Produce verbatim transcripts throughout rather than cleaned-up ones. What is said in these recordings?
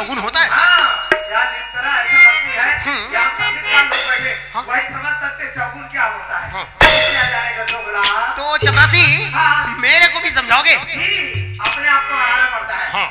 चौगुन होता है? हाँ, यार, इस तरह ऐसे बनती है, हम्म। यहाँ पंडित साहब लोग बैठे, हाँ। वही समझ सकते चौगुन क्या होता है। हाँ। क्या जानेगा दोगला? तो चपरासी, हाँ। मेरे को भी समझाओगे? जी, अपने आप को हराना पड़ता है। हाँ।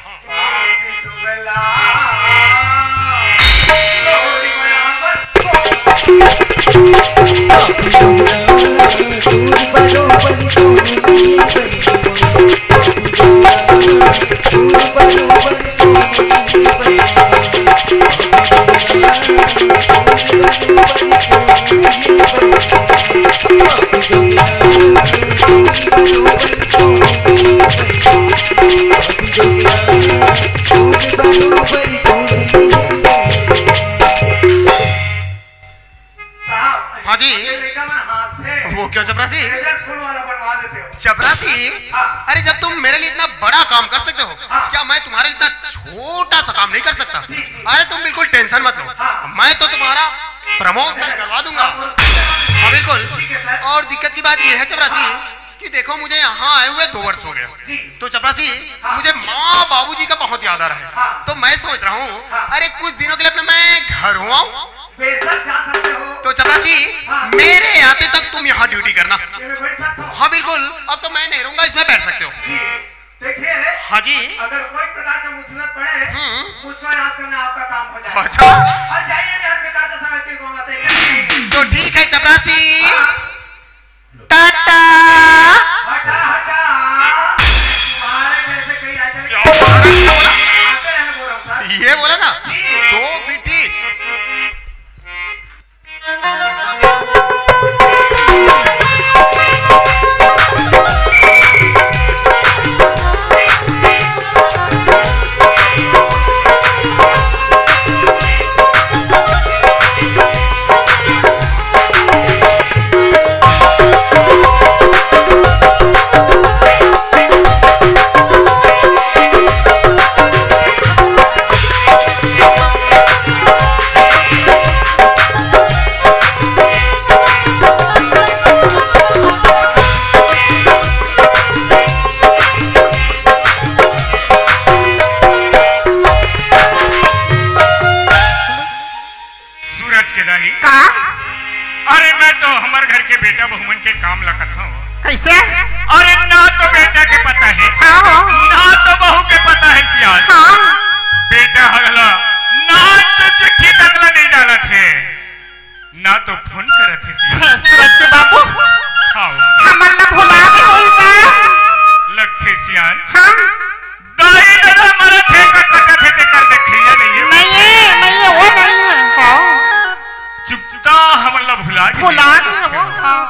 हाँ जी। वो क्यों चपरासी? चपरासी, हाँ। अरे, जब तुम मेरे लिए इतना बड़ा काम कर सकते हो, हाँ। क्या मैं तुम्हारे लिए इतना छोटा सा काम नहीं कर सकता? अरे, तुम बिल्कुल टेंशन मत लो, हाँ। मैं तो तुम्हारा प्रमोशन करवा दूंगा। हाँ, बिल्कुल। और दिक्कत की बात यह है चपरासी, कि देखो, मुझे यहाँ आए हुए दो वर्ष हो गए। तो चपरासी, मुझे माँ बाबूजी का बहुत याद आ रहा है। तो मैं सोच रहा हूँ, अरे, कुछ दिनों के लिए अपने मैं घर हो आऊँ। तो चपरासी, मेरे आते तक तुम यहाँ ड्यूटी करना। हाँ, बिल्कुल। अब तो मैं नहीं रहूंगा, इसमें बैठ सकते हो। हाँ जी। अगर कोई प्रकार का मुसीबत पड़े, हम्म। मुझको याद करना, आपका काम हो जाएगा। अच्छा। और जाइए, नहीं हर प्रकार का समझ के कौन आते हैं। तो ठीक है चपरासी। टाटा। हटा, हटा। तुम्हारे जैसे कई राजा क्या बोला? आते हैं, बोला था। ये बोला ना? जी। तो फिर ठीक। सूरज के दाई। का? अरे, मैं तो हमर घर के बेटा बहुमन के काम ला कथंव। कैसे? अरे, ना तो बेटा के पता है, हाँ, हाँ। ना तो बहू के पता है सियान। हाँ। बेटा हगला ना तो चिट्ठी तक ला नहीं डालत है, ना तो फोन करत है सियान। हे सूरज के बाबू, हाँ। हमन ला भुला गे होही का? लगथे सियान। हाँ। दाई ददा मरत हे का कटत हे तेकर देखइया नइ हे। नइ हे, नइ हे, वो नइ हे। हाँ। चुकता हमन ला भुला गे। भुला गे हे वो, हाँ।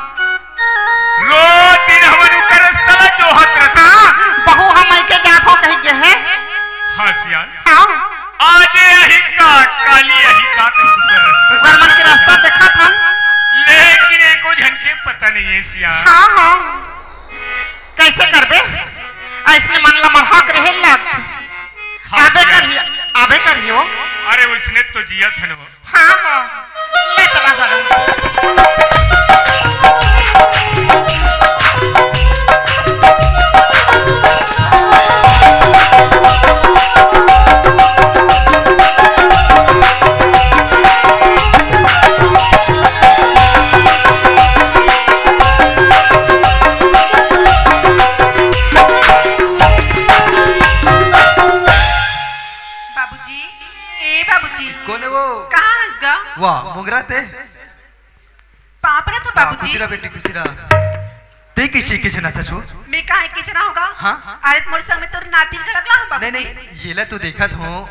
रोज दिन हमन उकर रस्ता ला जोहत रथन। हाँ, बहू हम अइके जात हो कहि गे हे। हाँ सियान। हाँ। आजे अही का, काली अही का कहि उकर रस्ता। उकर मन के रस्ता देखत हन। लेकिन एको झन के पता नइ हे सियान। हाँ, हाँ। कइसे करबे? अइसने मन ला मढ़ा के रहे लग। हाँ, आबे करही, आबे करही वो। अरे, उसने तो जिया थन वो। हाँ, हाँ। ले चला जाना। बाबूजी, ए बाबूजी। कोन हे वो? कहाँ हस गा? वाह, मोगरा ते। पाँव परत हँव वाह, बाबूजी। खुशी रह बेटी, खुशी रह। ते कइसे के जना थस वो? मैं काहे के जना हों गा? हाँ? अरे मोर संग में तोर नातिन घलक ला हँव बाबूजी। नहीं, नहीं, येला तो देखत हँव,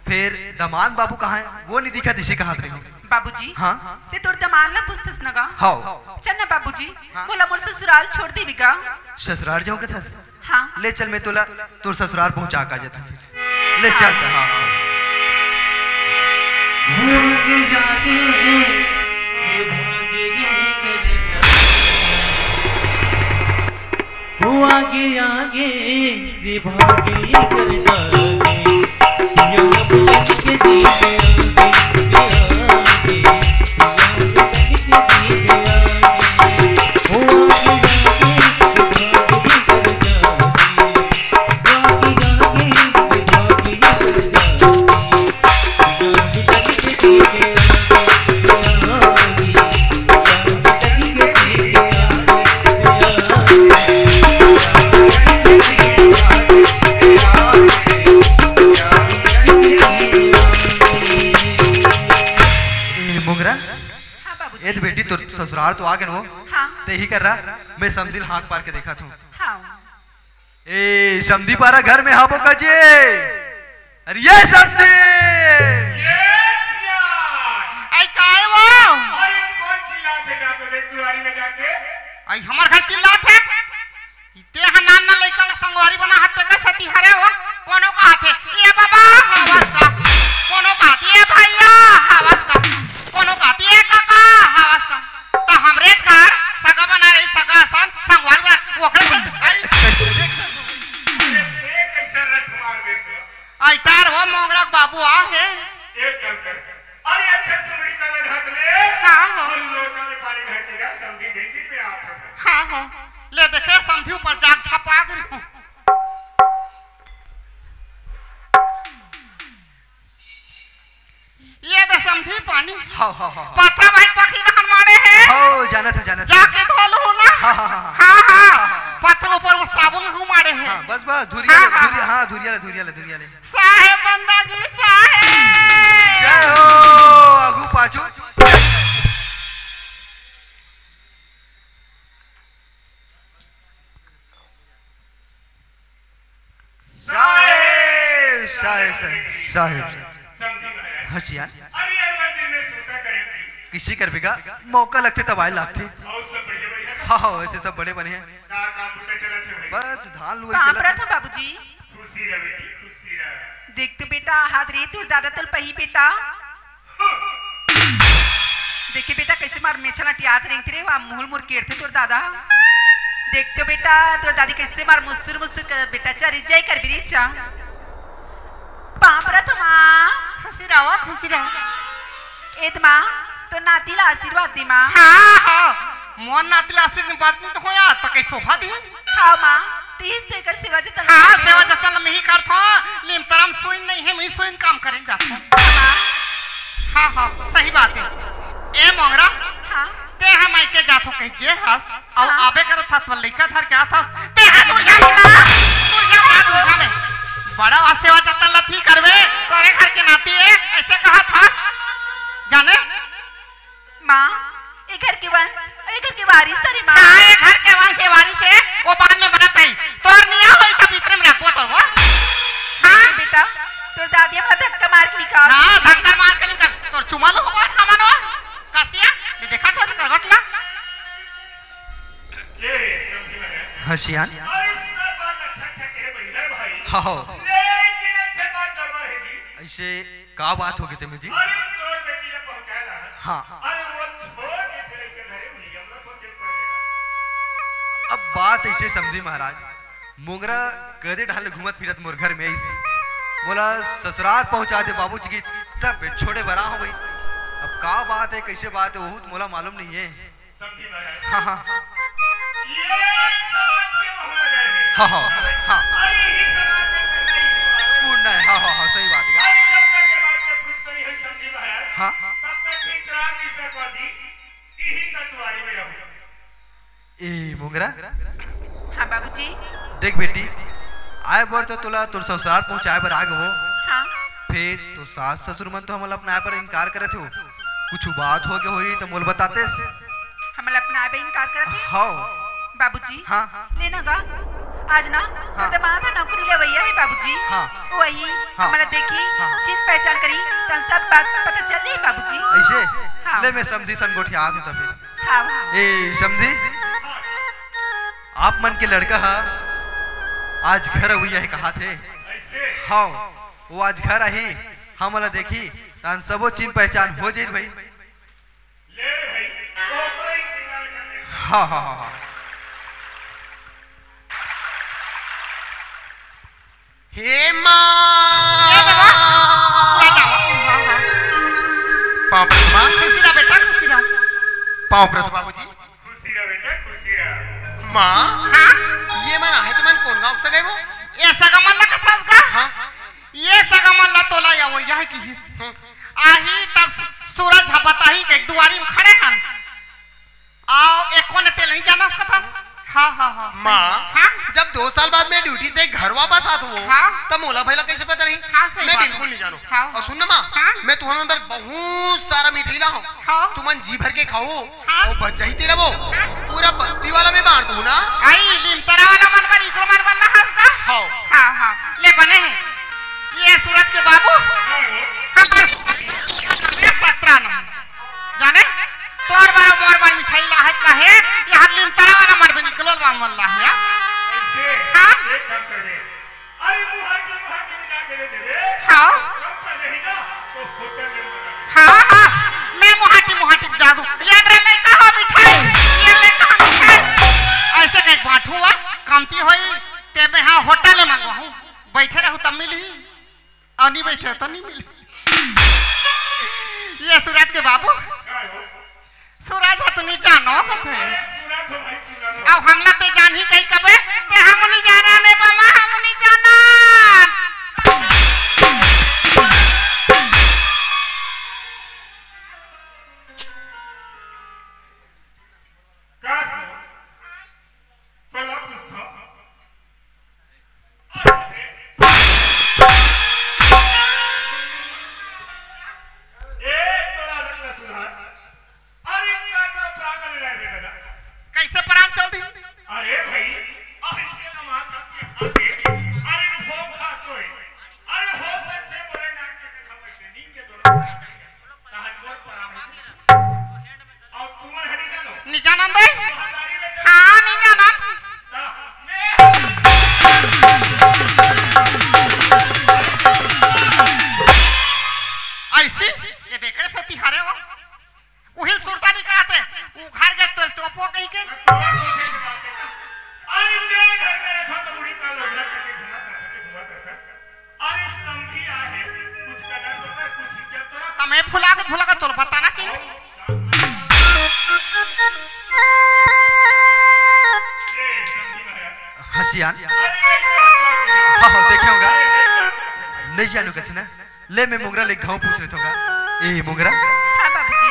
फेर दमांद बाबू कहाँ हे? वो नइ दिखत, इसे कहत रहेंव। बाबूजी, हाँ? ते तोर दमांद ला पूछथस न गा? हव। चल ना बाबूजी, हाँ? मोला मोर ससुराल छोड़ देबे गा। ससुराल जाहूँ कथस? हाँ। ले चल, मैं तोला तोर ससुराल पहुँचा के आ जाथँव। ले चल, हाँ। चल, हाँ, हाँ। ए तो बेटी, तोर ससुराल तो आ गेन हो। हाँ। ते ही कर रहा, मैं समधी ल हाक पार के देखत हूँ। हाँ। ए, समधी पारा घर में हाबो का जी? अरे ये समधी! ये क्या? आई काय वो? अरे कौन चिल्लात हे जाके देख दुआरी में जाके? आई हमर घर चिल्लात हे? तेहा नान नान लइका ला संगवारी बना हस, तेकर सेती हरे हो। कोनो कहत हे, "ए बाबा, हवस का?" कोनो कहत हे, "ए भैया, हवस का?" कोनो कहत हे, "ए काका, हवस का?" त हमरे घर सगा बना रही, सगा असन संगवारी बना, ओकरे सेती। अरे, ये कैसा रथ मार देते हो? अइटार हो मोंगरा के बाबू आ हे। एक काम कर। अरे अच्छा सुमरी का ढक ले। हाँ, हाँ। और लोटा में पानी भर के जा, समधी बेची में आप सब। हाँ, हाँ। ले देखे समधी ऊपर जाग छपा दे। ये दे समधी पानी। हाँ, हाँ, हाँ, हाँ। पथरा भाई पखी डहन मारे हे। हाँ, जानत हूँ, जानत हूँ। जाके धो लूँ ना। हाँ, हाँ, हाँ, हाँ। हाँ, हाँ। हाँ, हाँ। पथरा ऊपर वो साबुन हूँ मारे हे। हाँ, बस, बस, धुरिया हाँ, ले, हाँ, धुरिया, हाँ। हाँ, धुरिया ले, धुरिया ले, धुरिया ले। साहेब बंदा की साहेब। जय हो, आगू पाछू। साहेब, साहेब, साहेब, साहेब। समधी महाराज। हसियान। अरे यार, मैं दिल में सोचा करे थी। किसी कर बेगा, मौका लगथे तब आए लागथे। और सब बढ़िया, बढ़िया। हाँ, हाँ, वैसे सब बड़े बने हैं। का काम बुता चला थे भाई? बस धान लुए पाँव चला परत थे। हँव बाबूजी। खुशी रह बेटी, खुशी रह। देख तो बेटा, हाथ रे तोर दादा तोल पही बेटा। देखे बेटा, कैसे मार मेछा लटियात रेंगथे रे, वहाँ मुहुल मुर केरथे तोर दादा। देख तो बेटा, तोर दादी कैसे मार मुस्सुर मुस्सुर कर बेटा, चरी जय कर बिरी चा। पाँव परत हँव माँ। खुशी रहो, खुशी रहो। ए त माँ, तोर नाती ला आशीर्वाद दे माँ। हाँ, हाँ। मोर नाती ला आशीर्वाद नहीं तो हो यार, पकई सोफा दी। हाँ माँ, तीस तो एकर सेवा जतन हाँ, करबे। सेवा जतन ल मिही करथो, निमतरम सुइन नहीं हे, मिही सुइन काम करें जाथो। हाँ, हाँ, सही बात हे। ए मोंगरा, हाँ। ते हम मायके जाथो कह गे हस, अउ हाँ। आबे करत हस, तो लइका धर के आथस, ते हा दुरिहा, दुरिहा, दुरिहा में। बड़ा वा सेवा जतन ल थी करबे, तोरे घर के नाती हे, ऐसे कहत हस, जाने? माँ, ए घर के वंश, ए घर के वारिस हरे माँ। हाँ, ए घर के वंश, ए वारिस हे, वो बाद में बनत हे। तोर निया होई त भीतरे में रखबो तोर वो। हाँ? बेटा, तोर दादी हमला धक्का मार के निकाल हाँ, दिस। धक्का मार के निकाल। तोर चुमा लो होगा, ना मानो। कसिया, ये देखा था करवट ला। हसियान। हाँ, हो। ऐसे का बात हो गई तेमे जी? अरे, तोर बेटी ला पहुंचाए ला। हाँ। अरे, वो छोटे से लइका धरे हुई, हम ना सोचे पड़ गया। अब बात ऐसे समझी महाराज, मोंगरा कदे ढाल घूमत फिरत मोर घर में आइस। मोला ससुराल पहुंचा दे बाबूजी की, तब छोड़े बरा हो गई। अब का बात है, कैसे बात है, वो तो मोला मालूम नहीं है। समझी महाराज। हाँ, हाँ। ये समाज के बहुत है। हाँ, हाँ, हाँ। अरे, ये समाज में करना ही नहीं है। पूर्ण है, हाँ, हाँ, हाँ, सही बात है। अरे, जब तक ये बात में खुश नहीं है, समझी महाराज, हाँ। तब तक ठीक राम जी से बाजी, यही तत्वारी में रहूंगा। ए, मोंगरा। हाँ, बाबूजी। देख बेटी, आए बर तो तोला तोर ससुराल पहुंचाए बर आ गवो। हाँ। फिर तोर सास ससुर मन तो हमला अपनाए बर इनकार करत हो। कुछ बात हो गए होई तो मोल बतातेस। हमला अपनाए बर इनकार करत हे? हाँ। बाबूजी, हाँ। लेना गा, आज ना, हाँ। तो दमाद ह नौकरी लेवइया हे बाबूजी। हाँ। वही, हाँ। हमला देखी, हाँ। चिन्ह पहचान करी, तन सब बात पता चल जाई बाबूजी। ऐसे? हाँ। ले मैं समधी सन गोठियात हूँ तभी। हाँ, हाँ। ए, समधी? आप मन के लड़का ह आज घर अवइया हे कहात हे। हाँ, वो आज घर आही, हमला देखी, तन सबो चिन्ह पहचान हो जाई भाई। हाँ, हाँ, हाँ, हाँ। हे माँ। ए बाबा, पूरा जाओ, पूरा जाओ। पाँव परत माँ। खुशी रह बेटा, खुशी रह। पाँव परत बाबूजी। खुशी रह बेटा, खुशी रह। माँ। हाँ? ये मन आहे तो मन कोन गाँव से गए वो? ये सगा मन ला कथस का? हाँ। ये सगा मन ला तोला या वो यह की हिस। हाँ। आही तब सूरज ह बताही के दुआरी में खड़े हन। आओ, एको ने तेल नहीं जानस कथस। हाँ, हाँ, हाँ, सही माँ, बात। हाँ? जब दो साल बाद मैं ड्यूटी से घर वापस आत हूँ, हाँ। तब मोला भइला कैसे पता रही? हाँ, सही मैं बात बिल्कुल है। नहीं जानू। हाँ। और सुन ना माँ, हाँ। मैं तुम्हारे अंदर बहुत सारा मिठाई ला हूँ। हाँ। तुमन जी भर के खाओ, हाँ। वो बच जाही तेला वो। हाँ। पूरा बस्ती वाला में बांट दूँ ना। आई, लिमतरा वाला मन बर इकरो मन बर ना हंस का? हाँ। हाँ, हाँ, ले बने है। ये सूरज के बाबू, हमर पतरा न जाने, तोर बर मोर बर मिठाई लाहत लाहे, यहाँ लिमतरा वाला मन भी निकलो ला मन लाहे। हाँ? अरे मुहाटी, मुहाटी मिला के दे दे रे। हाँ। कम पड़ रही ना, तो होटल में मंगा ले। हाँ, हाँ, मैं मुहाटी, मुहाटी जादू। याद रहे, लइका हो मिठाई, ये लइका हो मिठाई। ऐसे नहीं बांटू हुआ, कमती होई, ते मैं हाँ होटल में मंगवाहूँ। बैठे रहू तब मिलही, अउ नहीं बैठे तो नहीं मिलही। ये सूरज के बाबू, सूरज ह तो नहीं जानो कथे। अब हमला ते जानही कही कबे, ते हम नहीं जाना ने बाबा, हम नहीं जाना। का सुन? तोला पूछथव। ए, तोला रत्न सुधार। अरे, का तोरा प्राण ले रहे बेटा? कैसे प्राण चल दी? अरे भाई, अरे, के ना मार के हाथे। अरे, धोखा तो है। अरे, हो सकते बोले ना के देखा वैसे नींद के दोनों। निजानंद है? हाँ, निजानंद। ऐसी? ये देख रे सती हरे वो। उहिल सुरता नहीं कराते। उघार के तोल तोपो कहीं के। अरे, समधी आहे, कुछ कदर तो कर, कुछ इज्जत तो रख। तमे फुला के फुला के तोर बताना चाहिए। ये समधी महाराज। हसियान। अरे, हाँ, हाँ, देखे होगा। नहीं जानू कछु ना। ले, मैं मोंगरा ले घाव पूछ लेथों गा। ए, मोंगरा। हाँ, बाबूजी।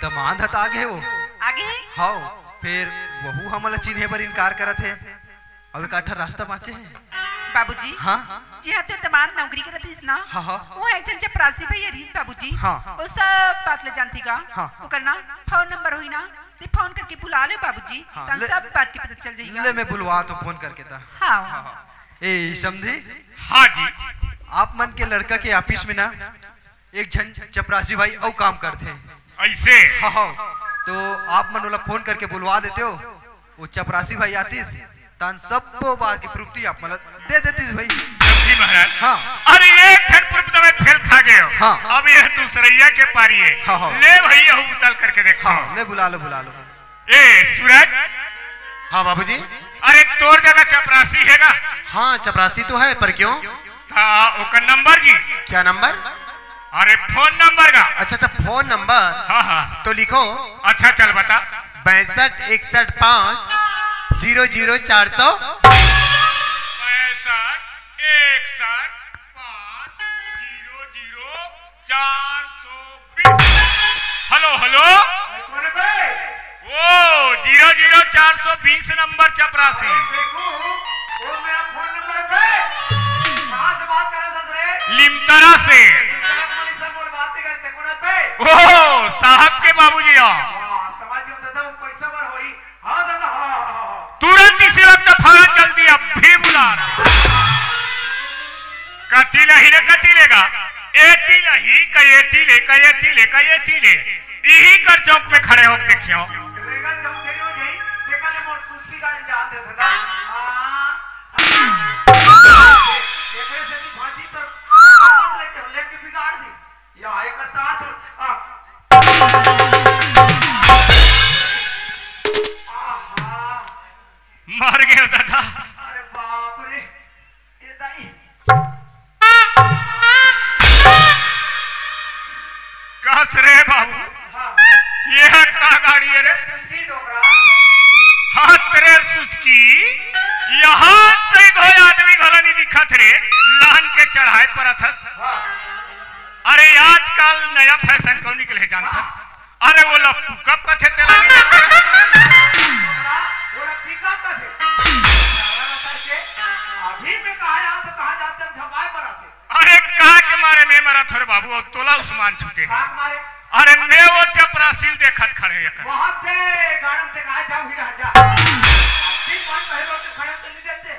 दमांद ह त आगे हे वो। आगे हे? हाँ, फेर वहू हमला चिन्हे बर इनकार करत हे। अब एक आठा रास्ता बाँचे हे। बाबूजी, हाँ? जिहाँ तोर दमांद नौकरी करत रहिस ना, हाँ, हाँ। वो एक झन चपरासी भैया रहिस बाबूजी। हाँ। वो सब बात ले जानथे गा। हाँ। ओकर ना फोन नंबर होही ना, ते फोन करके बुला ले बाबूजी, हाँ, त ले, सब बात के पता चल जाही गा। ले मैं बुलवाथों फोन करके त। हाँ। हाँ, हाँ। ए, समधी? हाँ जी। आप मन के लड़का के ऑफिस में ना एक झन चपरासी भाई अउ काम करथे। ऐसे? हाँ, हाँ। तो आप मन ओला फोन करके बुलवा देतेव, वो चपरासी भाई आतिस, तहान सब्बो बात के प्रूफ आप मन ला दे देतिस भाई। जी महाराज। हाँ। अरे एक ठन प्रूफ त मैं फेल खा गेंव। हाँ। अब ये दूसरइया के पारी हे। हाँ, हाँ। ले भाई, यहू उतल करके देखो। हाँ, ले बुला लो, बुला लो। ए सूरज। हाँ बाबूजी। अरे तोर जगह चपरासी हे ना? हाँ, चपरासी तो हे, पर क्यों? त ओकर नंबर जी। क्या नंबर? अरे फोन नंबर का। अच्छा, अच्छा, फोन नंबर। हाँ, हाँ। तो लिखो। अच्छा, चल बता। बैसठ इकसठ पाँच जीरो जीरो चार सौ। पैंसठ इकसठ पाँच जीरो जीरो चार सौ बीस। Hello, hello. कौन है बे? ओ, जीरो जीरो चार सौ बीस नंबर चपरासी। देखो, वो मेरा फोन नंबर है बे। कहाँ से बात कर रहा था रे? लिमतरा से। लिमतरा से बोल, बात नहीं करते, कौन है बे? ओ, साहब के बाबूजी हो। वाह, समझ गया दादा, वो पैसा पर होई। हाँ दादा, हाँ, हाँ, हाँ, हाँ। तुरंत इसी वक्त फौरन जल्दी अभी बुला। कति लही रे, कति लेगा? एती लही, का एती ले, का एती ले, का एती ले। इही कर चौक में खड़े होके देखियो। रेगा चौक देरी हो जाई, देखा ले मोर सुचकी गाड़ी जान दे दादा। हाँ। एकरे से भी भाजी तो लेके, लेके बिगाड़ दी। या, एकर तार छोड़। आ। आहा। मर गए दादा। अरे बाप रे। ए दाई। कस रे बाबू। हाँ। ये ह का गाड़ी हे रे? सुचकी डोकरा। हाथ रे सुचकी। यहाँ से दो आदमी घला नहीं दिखत रे। लान के चढ़ाए परत हस। हाँ। अरे आजकल नया फैशन कौन निकले हे जानथस? अरे वो लप्पू कब कथे तेला नहीं जानथस? ओला, ओला पीठ करत हे। अभी मैं कहा यहाँ तो कहा जाते हम झपाए पर आते। अरे का के मारे मैं मरत हँव रे बाबू, अब तोला उस्मान छूटे। का के मारे? अरे मैं वो चपरासी ल देखत खड़े हँव एकर। बहुत दे गाड़म ते कहा जाऊ ही रह जा। तीन पाँच पहले तो खड़े तो नहीं देते।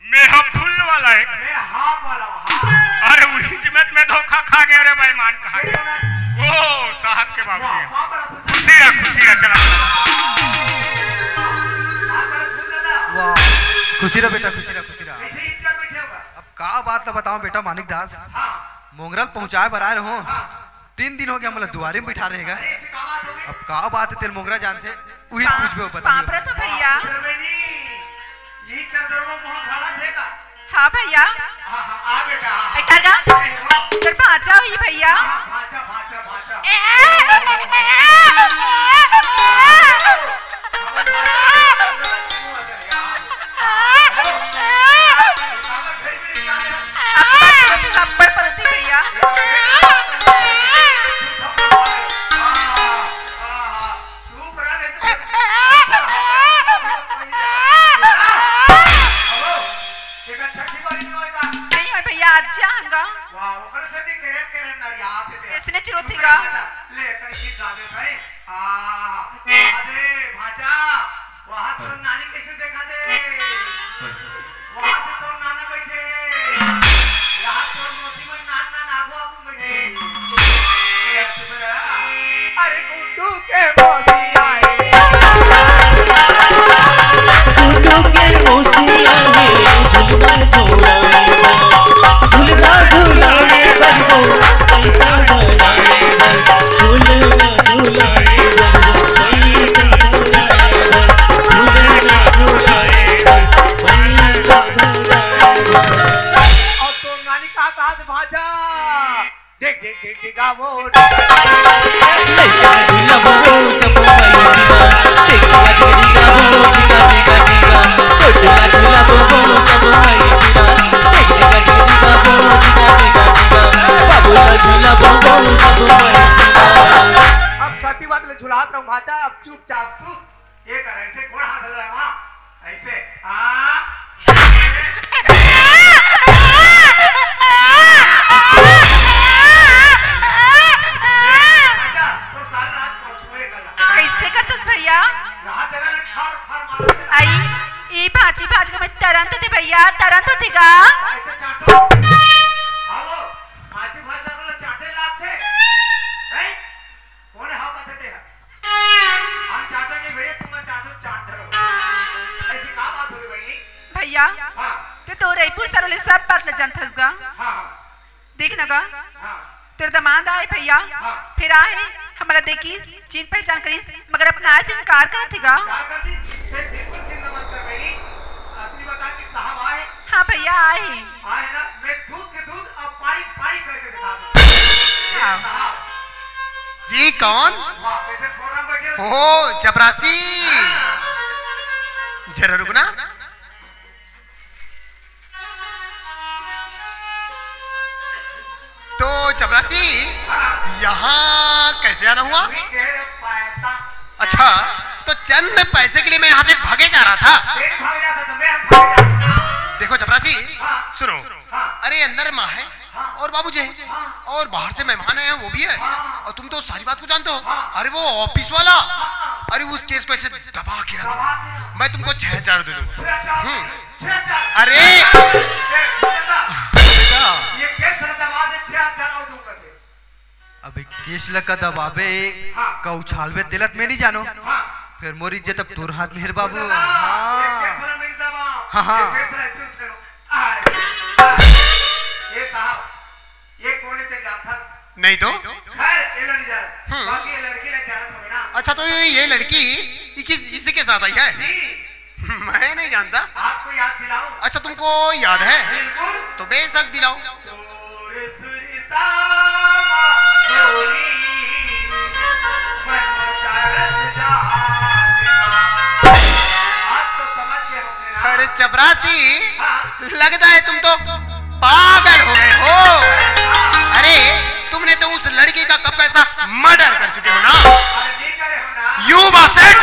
मैं ह फुल वाला है। मैं हाफ वाला हूँ, हाफ। अरे उही जिमत में धोखा खा गया रे बेईमान कहा। ये कौन है? ओ साहब के बाबू वाह, ये। वाह, बड़ा खुश। खुशी रह, खुशी रह, चला। वाह, बड़ा खुश दादा। वाह, खुशी रह बेटा, खुशी रह, खुशी रह। कैसे इतना बैठे होगा? अब का बात ला बताओ बेटा मानिक दास, हाँ। मोंगरा ल पहुँचाए बर आए रहो। हाँ। तीन दिन हो गया, हमला दुआरे में बिठा रहेगा। अरे, ऐसे का बात हो गई? अब का बात है, तेल मोंगरा जानते, उही बा-, पूछबे, वो बताइए। बाप रे तो भैया। उधर में नहीं, यही चंद्रमा बहुत घाला देगा। हाँ भैया। हाँ, हाँ, आ बेटा, हाँ, हाँ। ए, टरगा, नहीं, वो तेरे भांचा हुई भैया। हाँ, हाँ, भांचा, भांचा, भांचा। अब्बड़ पलती, अब्बड़ पलती भैया। नहीं होय भैया, आज जाहंगा। वाह, ओकर से भी केरन केरन नरियात हे। इसने चिरोथी गा। ले, कर की जावे भाई। आ, अरे, भांचा, वहाँ तो नानी कैसे देखा दे? वहाँ तो तोर नाना बैठे। यहाँ तोर मौसी मन नान नान आगू आगू बैठे। ए, सुबह, अरे, गुड्डू के मौसी आए। गुड्डू के मौसी आए, झुलवा झुलाए। झुलवा झुलाए बरगो, पैसा बढ़ाए बर। झुलवा झुलाए बरगो, पैसा बढ़ाए बर। झुलवा झुलाए बर, पैसा बढ़ाए बर। अउ तोर नानी का कहत भांचा? डिग डिग डिग डिगा वो। लइका झुलबो सब माई बिना, लइका झुलबो डिगा डिगा डिगा, कोटला झुलबो सब माई बिना, डिगा डिगा डिगा वो डिगा डिगा डिगा, बाबूला झुलबो सब माई बिना। अब कति बात ले झुलात रहूं भांचा, अब चुपचाप सुत। ये कर, ऐसे गोड़ हाथ हला रहा, ऐसे। हाँ। अच्छा, तो सारी रात को छुए कर ला। कैसे करतस भैया? रात जगह ने फर, फर मारते। आई, ई भांची भांच के मैं तरंत थी भैया, तरंत थी गा। ऐसे चाटो। हाँ, वो भांची भांच वाला चाटे लाते। हैं? कौन है? हाँ, बताते हैं। हम चाहते नहीं भैया, तुम चाहते हो, चाहते रहो। ऐसी क्या बात हो गई बहिनी? भैया, हाँ। ते तो रईपुर सरोले सब बात ल जानथस गा। हाँ, हाँ। देख न गा, हाँ। तोर दमाद आए भैया, हाँ। फिर आए, हमला देखिस, चिन्ह पहचान करिस, मगर अपना आए से इनकार करत हे गा। इनकार कर दी? ते बिल्कुल चिंता मत कर बहिनी। असली बता कि साहब आए। हाँ भैया, आए। आए ना, मैं दूध के दूध और पानी पानी करके दिखा दूँ। हाँ। साहब, जी, कौन? वाह, कैसे फोरम बैठे हो? ओहो, चपरासी। हाँ। जरा रुकना। तो चपरासी, हाँ। यहाँ कैसे आना हुआ? अभी ढेर पैसा। अच्छा, तो चंद पैसे के लिए मैं यहाँ से भागे जा रहा था। तेरे भाग जाता तो मैं हम भाग जाता। देखो चपरासी, हाँ। सुनो। हाँ। अरे अंदर माँ है। हाँ। और बाबूजी है। हाँ। और बाहर से मेहमान आए हैं, वो भी है। हाँ। और तुम तो सारी बात को जानते हो। हाँ। अरे वो ऑफिस वाला। हाँ। अरे उस केस को ऐसे दबा के रख दो। दबा के रख दो। मैं तुमको छह हजार दे दूंगा। छह हजार? हम्म। छह हजार? अरे! ए, सुन ना। अच्छा। ये केस दबा दे, छह हजार और दूंगा तेरे। अबे केस लगा दबाबे, हाँ। का उछालबे तेला त मैं नहीं जानो। हाँ। फिर मोर इज्जत अब तोर हाथ में हे रे बाबू। दादा, हाँ। ये केस वाला मेरी दबा। हाँ, हाँ। ये केस वाला ऐसे उसने लो। आए, आए। ये साहब, ये कौन है तेरे जानता? नहीं तो। खैर, ये लड़ जा। हम्म। बाकी ये लड़की लग जाना था ना। अच्छा, तो ये, ये लड़की, ये किस, इसी के साथ आई है? जी। मैं नहीं जानता। आपको याद दिलाऊं? अच्छा, तुमको याद है? बिल्कुल। तो बेशक दिलाओ। अरे चपरासी, हाँ। लगता है तुम तो पागल हो गए हो। अरे, तुमने तो उस लड़की का कब का ऐसा मर्डर कर चुके हो ना। अरे, नहीं करे हो ना। You bastard!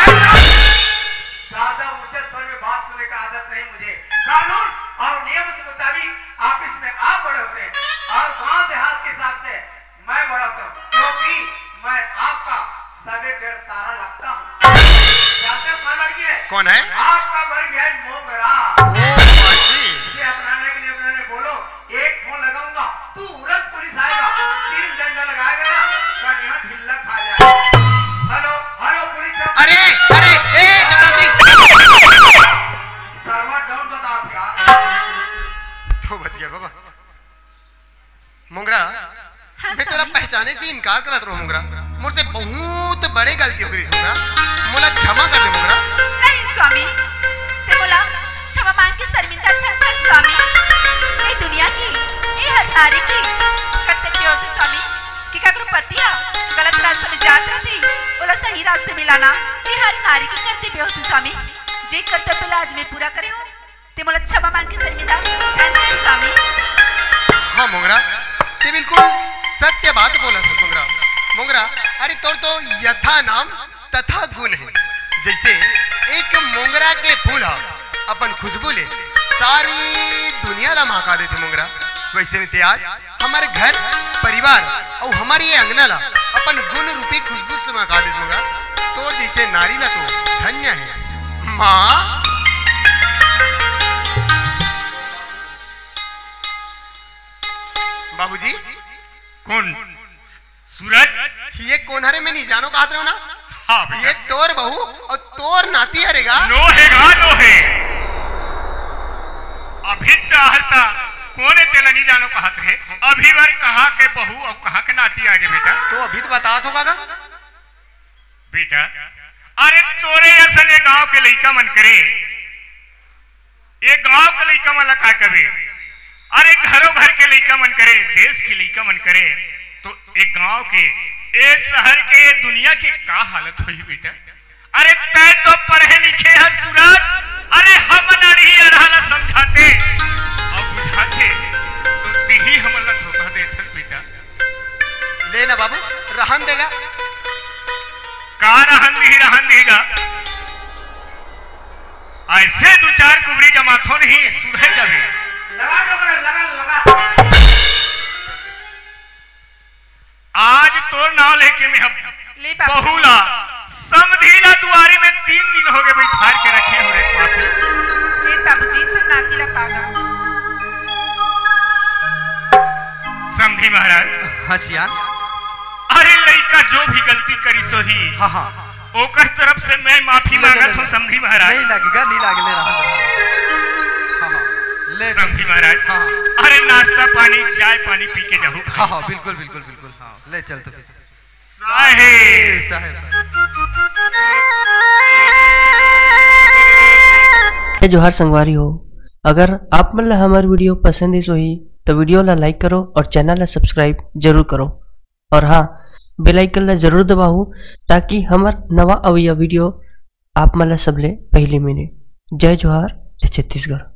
हाँ, मैं तोला स्वामी। पहचाने से इनकार करत रहों मोंगरा। मोर से बहुत बड़े गलती हो गई मोंगरा, मोला क्षमा कर दे मोंगरा। नहीं स्वामी, ते मोला क्षमा मांग के शर्मिंदा झन कर स्वामी। ये दुनिया की, ये हर नारी की कर्तव्य होथे स्वामी कि काकरो पति ह गलत रास्ता में जात रहिथे, ओला सही रास्ते में लाना, ये हर नारी की कर्तव्य होथे स्वामी। जे कर्तव्य ला आज मैं पूरा करे हों, ते मोला क्षमा मांग के शर्मिंदा झन कर स्वामी। हाँ मोंगरा, ते बिल्कुल सत्य बात बोलत हस मोंगरा। मोंगरा, अरे तोर तो यथा नाम तथा गुण हे। जइसे एक मोंगरा के फूल ह अपन खुशबू ले सारी दुनिया ला महका देथे मोंगरा, वइसे में ते आज हमर घर परिवार अउ हमर ये अंगना ला अपन गुण रूपी खुशबू से महका देथे मोंगरा। तोर जइसे नारी ला तो धन्य हे माँ। बाबूजी। कोन? सूरज? ये कोन हरे, मैं नहीं जानो कहत रहों ना। हाँ बेटा। ये तोर बहू अउ तोर नाती हरे गा। नो हे गा, नो हे। अभी तो आहल ता कोन हे तेला नहीं जानो कहत रहे। अभी बर कहाँ के बहू अउ कहाँ के नाती आगे बेटा। तो अभी तो बतात होगा गा। बेटा, अरे तोरे असन ये गांव के लइका मन करे, ये गांव के लइका मन ला का कबे? अरे घरो घर के लइका मन करे, देश के लइका मन करे, तो ये गांव के, ये शहर के, ये दुनिया के का हालत होही बेटा? अरे तैं तो पढ़े लिखे हस सूरज, अरे हमन अड़ही अड़हा ला समझाते अउ बुझाते, तो तिही हमन ला धोखा देथस बेटा। ले ना बाबू, रहन दे गा। का रहन दिही, रहन दिही गा। अइसे दू चार कुबरी जमाथो नहीं, सुधर जाबे। लगा दो, लगा, लगा। आज तोर नाव लेके मैं अब ले बाबू। बहू ला, समधी ला दुआरी में तीन दिन होगे बइठार के रखे हों रे पापी। ए बाबूजी, तो नाती ला पागा। समधी महाराज। हाँ सियान। अरे लइका जो भी गलती करिस होही, हाँ, हाँ। ओकर तरफ से मैं माफी ले, ले, मांगत ले, हों ले। समधी महाराज। नहीं लागेगा, नहीं लागे, ले रहा, रहा। हाँ, हाँ। ले। समधी महाराज। हाँ, हाँ। अरे नाश्ता पानी, चाय पानी पी के जाहू भाई। हाँ, हाँ, बिल्कुल, बिल्कुल, बिल्कुल, हाँ। ले चल तो फिर। साहेब। साहेब। जय जोहार संगवारी हो, अगर आप मन ला हमर video पसंद आइस होही तो video ला like करो और channel ला subscribe जरूर करो। और हाँ, bell icon ला जरूर दबाओ, ताकि हमर नवा अवइया video आप मन ला सबले पहली मिले। जय जोहार, जय छत्तीसगढ़।